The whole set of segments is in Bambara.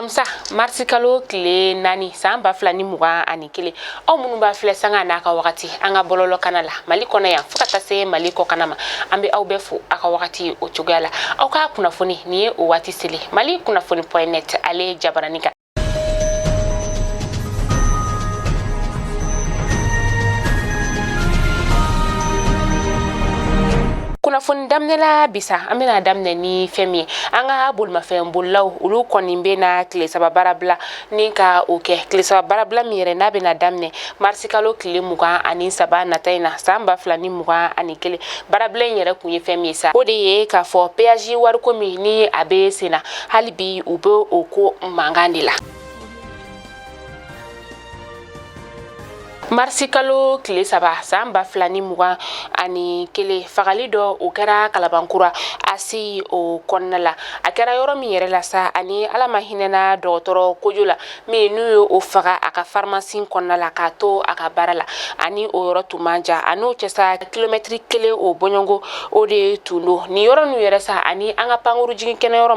Alamisa, marisi kalo tile 4, san 2021. Aw minnu b'a filɛ sanga n'a ka wagati an ka bɔlɔlɔ kana la Mali kɔnɔ yan fo ka taa se Mali kɔkana ma, an bɛ aw bɛɛ fo aw ka wagati o cogoya la. Aw ka kunnafoni nin ye o waati seli Mali kunnafoni point net ale jabarani kan. Kunnafoni daminɛla bisa, an bɛna daminɛ ni fɛn min ye, an ka bolimafɛn bolilaw, olu kɔni bɛ na tile 3 baarabila ni ka o kɛ. Tile 3 baarabila min yɛrɛ n'a bɛna daminɛ marisikalo tile 23 nata in na, san 2021. Baarabila in yɛrɛ kun ye fɛn min ye sa, o de ye k'a fɔ péage wariko min ni a bɛ sen na, hali bi u bɛ o ko mankan de la. Marisi kalo tile 3, san 2021, fagali dɔ o kɛra Kalabankura ACI o kɔnɔna la. A kɛra yɔrɔ min yɛrɛ la sa, ani Ala ma hinɛna dɔgɔtɔrɔ Kojo la min n'u ye o faga a ka farimasi kɔnɔna la k'a to a ka baara la. Ani o yɔrɔ tun man jan, a n'o cɛ sa kilomɛtiri 1 o bɔɲɔgɔnko o de tun don. Nin yɔrɔ ninnu yɛrɛ sa, ani an ka pankuru jigin kɛnɛ yɔrɔ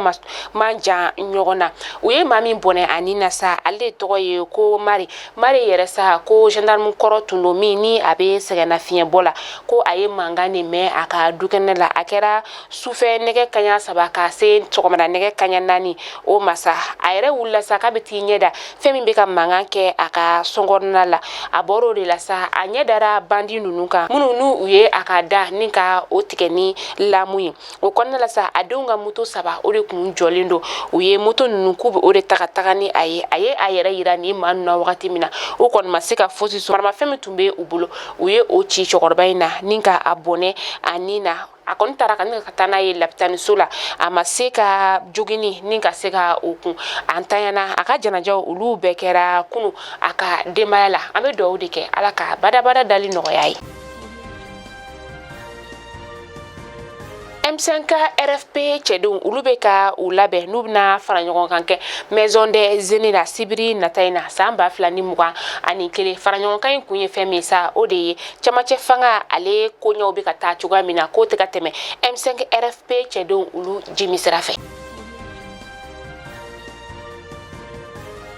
man jan ɲɔgɔn na. U ye maa min bɔnɛ a ni na sa, ale de tɔgɔ ye ko Mari. Mari yɛrɛ sa, ko gendarme kɔrɔ tun don min ni a bɛ sɛgɛnnafiɲɛbɔ la, ko a ye mankan de mɛn a ka dukɛnɛ la. A kɛra sufɛ nɛgɛ kaɲa 3 ka se sɔgɔmada nɛgɛ kaɲa 4 o ma sa. A yɛrɛ wulila sa k'a bɛ t'i ɲɛ da fɛn min bɛ ka mankan kɛ a ka sokɔnɔna la. A bɔr'o de la sa, a ɲɛ dara bandi ninnu kan minnu n'u ye a ka da ni ka o tigɛ ni lamu ye. O kɔnɔna la sa, a denw ka moto 3 o de kun jɔlen don. U ye moto ninnu k'u bɛ o de ta ka taga ni a ye. A ye a yɛrɛ yira nin maa ninnu na wagati min na, u kɔni ma se ka fosi sɔrɔ. Maramafɛn min tun bɛ u bolo, u ye o ci cɛkɔrɔba in na ni ka a bɔnɛ a ni na. A kɔni taara ka ka taa n'a ye lapitaniso la, a ma se ka jogini ni ka se ka o kun. A ntanyana, a ka janajaw olu bɛɛ kɛra kunu a ka denbaya la. An bɛ dugawu de kɛ Ala ka badabada dali nɔgɔya ye. M5 RFP cɛdenw, olu bɛ ka u labɛn n'u bɛna fara ɲɔgɔn kan kɛ Maison des Aînés la sibiri nata in na, san 2021. Fara ɲɔgɔn kan in kun ye fɛn min sa, o de ye camancɛ fanga ale koɲɛw bɛ ka taa cogoya min na, k'o tɛ ka tɛmɛ M5 RFP cɛdenw olu jimi sira fɛ.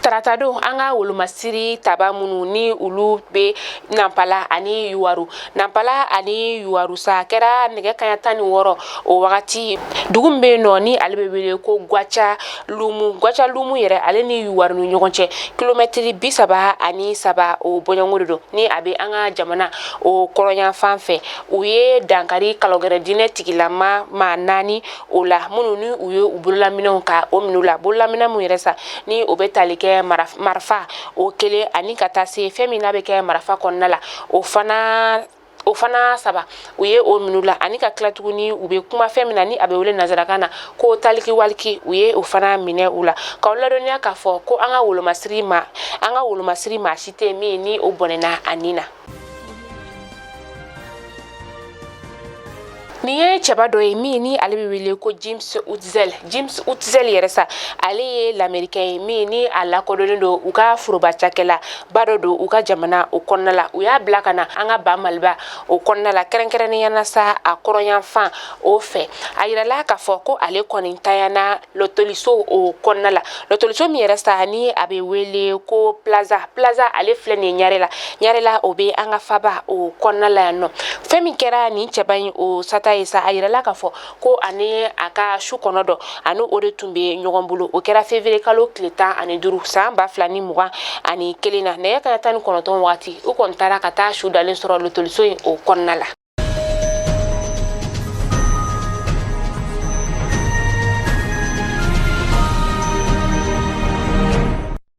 Taratadon, an ka wolomasiri taba minnu ni olu bɛ Nanpala ani Yuwaru, Nanpala ani Yuwaru sa, a kɛra nɛgɛ kaɲa 16 o wagati, dugu min bɛ yen nɔ ni ale bɛ wele ko Gwaca Lumu. Gwaca Lumu yɛrɛ, ale ni Yuwaru ni ɲɔgɔn cɛ kilomɛtiri 33 o bɔɲɔgɔnko de don, ni a bɛ an ka jamana o kɔrɔnyanfan fɛ. U ye dankari kalogɛrɛ diinɛ tigilama maa 4 o la, minnu ni u ye u bololaminɛw ka o minɛ u la. Bololaminɛ min yɛrɛ sa ni o bɛ tali kɛ marifa o kelen, ani ka taa se fɛn min n'a bɛ kɛ marifa kɔnɔna la, o fana 3, u ye o minɛ u la. Ani ka tila tuguni, u bɛ kuma fɛn min na ni a bɛ wele nanzarakan na ko taliki waliki, u ye o fana minɛ u la. K'aw ladɔnniya k'a fɔ ko an ka wolomasiri maa si tɛ min ni o bɔnɛna a ni na. Nin ye cɛba dɔ ye min ni ale bɛ wele ko James Utzel. James Utzel yɛrɛ sa, ale ye lamɛrikɛn ye min ni a lakodɔnnen don u ka foroba cakɛla ba dɔ don u ka jamana o kɔnɔna la. U y'a bila ka na an ka ba Maliba o kɔnɔna la, kɛrɛnkɛrɛnnenya na sa a kɔrɔnyanfan o fɛ. A yirala k'a fɔ ko ale kɔni tanyana lɔtɔliso o kɔnɔna la, lɔtɔliso min yɛrɛ sa ni a bɛ wele ko Plaza. Plaza ale filɛ nin ye Ɲarela. Ɲarela, o bɛ an ka faba o kɔnɔna la yan nɔ. Fɛn min kɛra nin cɛba in o sata ye sa, a yirala k'a fɔ ko ani a ka su kɔnɔ dɔ, ani o de tun bɛ ɲɔgɔn bolo. O kɛra février kalo tile 15, san 2021 na, nɛgɛ kaɲa 19 wagati. U kɔni taara ka taa su dalen sɔrɔ lɔtɔliso in o kɔnɔna la.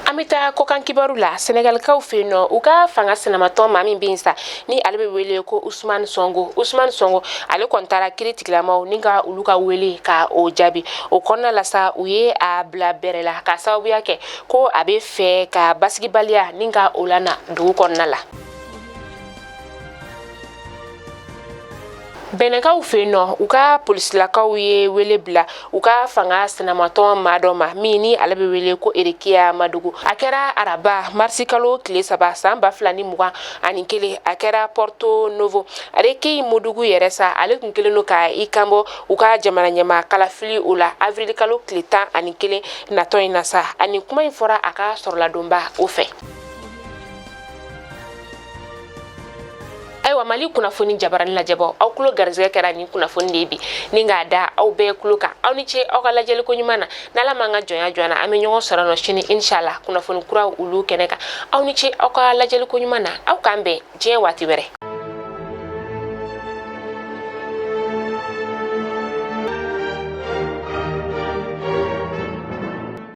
An bɛ taa kɔkan kibaru la. Sɛnɛgalikaw fɛ yen nɔ, u ka fanga sinamatɔn maa min bɛ yen sa ni ale bɛ wele ko Usumani Sɔnko. Usumani Sɔnko, ale kɔni taara kiri tigilamaw ni ka olu ka wele ka o jaabi. O kɔnɔna la sa, u ye a bila bɛrɛ la ka sababuya kɛ ko a bɛ fɛ ka basigibaliya ni ka o lana dugu kɔnɔna la. Bɛnɛkaw fɛ yen nɔ, u ka polisilakaw ye wele bila u ka fanga sinamatɔn maa dɔ ma min ni ale bɛ wele ko Erekiya Madugu. A kɛra araba marisikalo tile 3 san 2021, a kɛra Porto Novo. Erekiya Madugu yɛrɛ sa, ale tun kɛlen don ka i kanbɔ u ka jamana ɲɛmaa kalafili o la avril kalo tile 11 natɔ in na sa. Ani kuma in fɔra a ka sɔrɔladonba o fɛ. Ayiwa, Mali kunnafoni jabarani lajɛbɔ, aw tulo garisɛgɛ kɛra nin kunnafoni de ye bi ni k'a da aw bɛɛ tulo kan. Aw ni ce aw ka lajɛliko ɲuman na. N'Ala m'an ka jɔnya jɔ an na, an bɛ ɲɔgɔn sɔrɔ nɔ sini inshallah kunnafoni kuraw olu kɛnɛ kan. Aw ni ce aw ka lajɛliko ɲuman na. Aw k'an bɛn diɲɛ waati wɛrɛ.